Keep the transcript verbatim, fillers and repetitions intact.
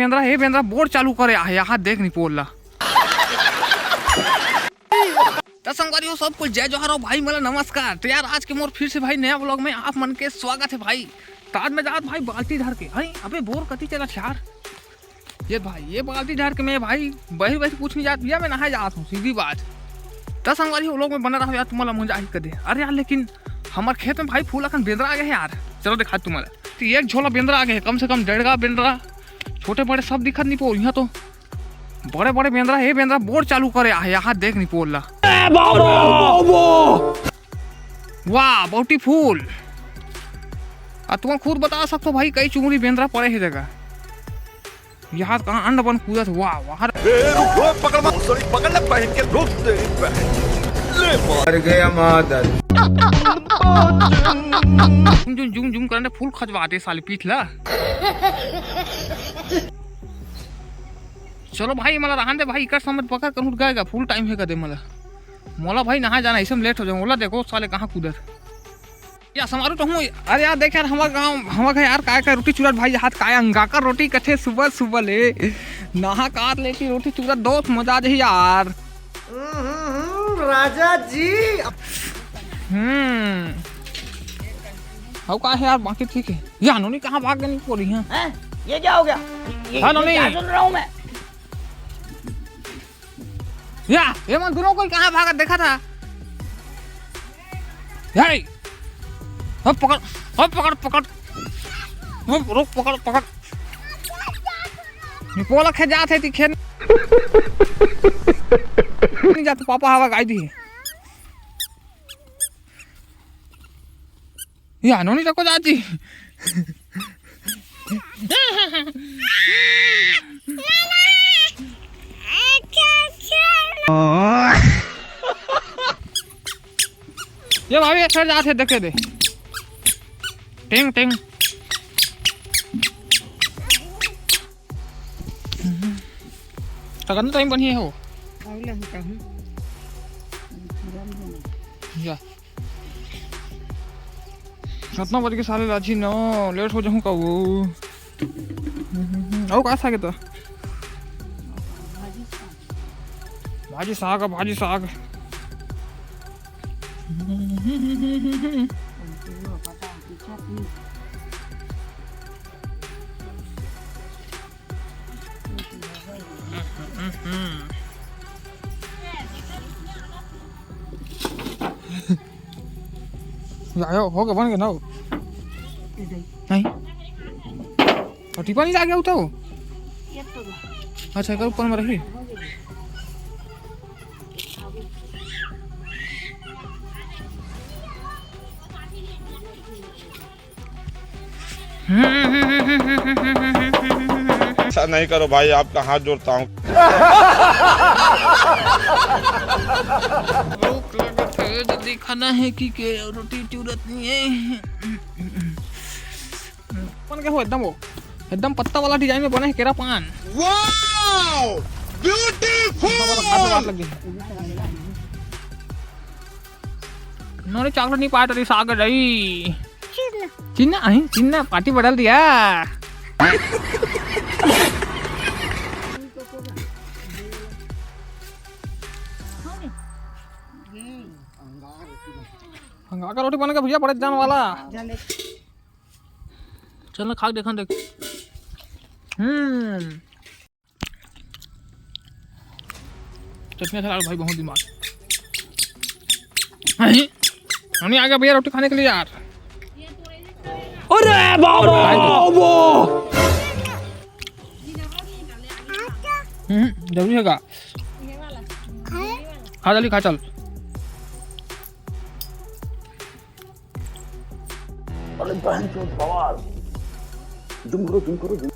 बेंदरा, हे बेंदरा, बोर चालू करे आहे, यहाँ देख नहीं पोल ला। त संगवारी हो, सब कुछ जय जोहार हो भाई, मला नमस्कार। तो यार, आज के मोर फिर से भाई नया व्लॉग में आप मन के स्वागत है भाई। त आज मैं जात भाई बाल्टी धर के, हैं? अबे बोर कति चला यार। ये भाई, ये बाल्टी धर के मैं भाई बही बही कुछ नहीं जात भैया, मैं नहाए जात हूँ, सीधी बात। त संगवारी हो, व्लॉग में बना रहो यार, तुम्हाला मजा आई कदे। अरे यार, लेकिन हमार खेत में भाई फूल अखन बेंदरा आ गए हैं यार। चलो दिखा तुम्हाला। तो एक झोला बेंदरा आ गए हैं, कम से कम डेढ़ गा बेंदरा। छोटे बड़े सब दिखत नहीं पो यहाँ तो। बड़े बड़े बेंदरा, हे बेंदरा, बोर चालू करे आहे, यहाँ देख नहीं पोल ला। वाह, ब्यूटीफुल। आ तुम खुद बता सकते हो भाई, कई चुंगड़ी बेंदरा पड़े है जगह। यहाँ कहाँ अंड बन कूदत, वाह, वाह। ए, रुक, रुक, पकड़ मत, सॉरी, पकड़ ले, बहन के, रुक, तेरी बहन। ले मार। मर गया मादर। जुम, जुम, जुम, जुम करने फूल खजवाते साले पीठ ला। चलो भाई, मला रहन दे भाई, इकर समझ पकड़ कर उठ गएगा, फुल टाइम है कदे मला। मोला भाई नहा जाना, इसमें लेट हो जाऊँ। ओला देखो साले कहाँ कूदत। या समारू तो हूँ। अरे यार, देख यार, हमार गाँव, हमार घर यार, काय काय रोटी चूरा भाई, हाथ काय अंगाकर रोटी कथे सुबह सुबह ले। नहा कार लेके रोटी चूरा, दोस्त मजा आ जाही यार। हम्म, राजा जी। हम्म। हव का है यार, बाकी ठीक है। या नोनी कहाँ भाग गई पूरी, हाँ? हैं? ये क्या हो गया? ये, हाँ, ये नोनी। क्या सुन रहा हूँ मैं? या, ये मन दोनों कोई कहाँ भागा देखा था? हे! अब पकड़, अब पकड़, पकड़। अब रोक, पकड़, पकड़। ये पोला खे जात है, ती खेन। नहीं जात, पापा हवा गाय दी। या नोनी तको जाती। ये भाभी, ये सर जात है, देखे दे। टिंग, टिंग। त कतना टाइम बनिए हो? अगले हम कहूँ। जा। कतना बज के साले लाजी न, लेट हो जाहूँ का वो। अउ का साग हे त? भाजी साग, भाजी साग। लायो, हो गया, बन गया ना हो? नहीं। और टिपा नहीं लागे हो तो? अच्छा, कर ऊपर में रही। ऐसा नहीं करो भाई, आपका हाथ जोड़ता हूँ। भूख लगत है, जल्दी खाना है कि के रोटी चूरत नहीं है। बन के हो एकदम, वो एकदम पत्ता वाला डिजाइन में बने है केरा पान। Wow, beautiful. पत्ता वाला खाते बात लग गई। नोनी चॉकलेट नहीं पाट रही, सागर रही। चिन्ना। चिन्ना, अहीं, चिन्ना, पार्टी बदल दिया। अंगार का रोटी बनेगा भैया, बड़े जान वाला। चल ना, खा के देखा देख। हम्म। चटनी अच्छा लगा भाई, बहुत दिमाग। नहीं, हम नहीं आ गया भैया रोटी खाने के लिए यार। अरे बाबा, वो। हम्म, जरूरी है का? खा जल्दी खा, चल। अरे बहन चोद बवाल। जुम करो, जुम करो, जुम।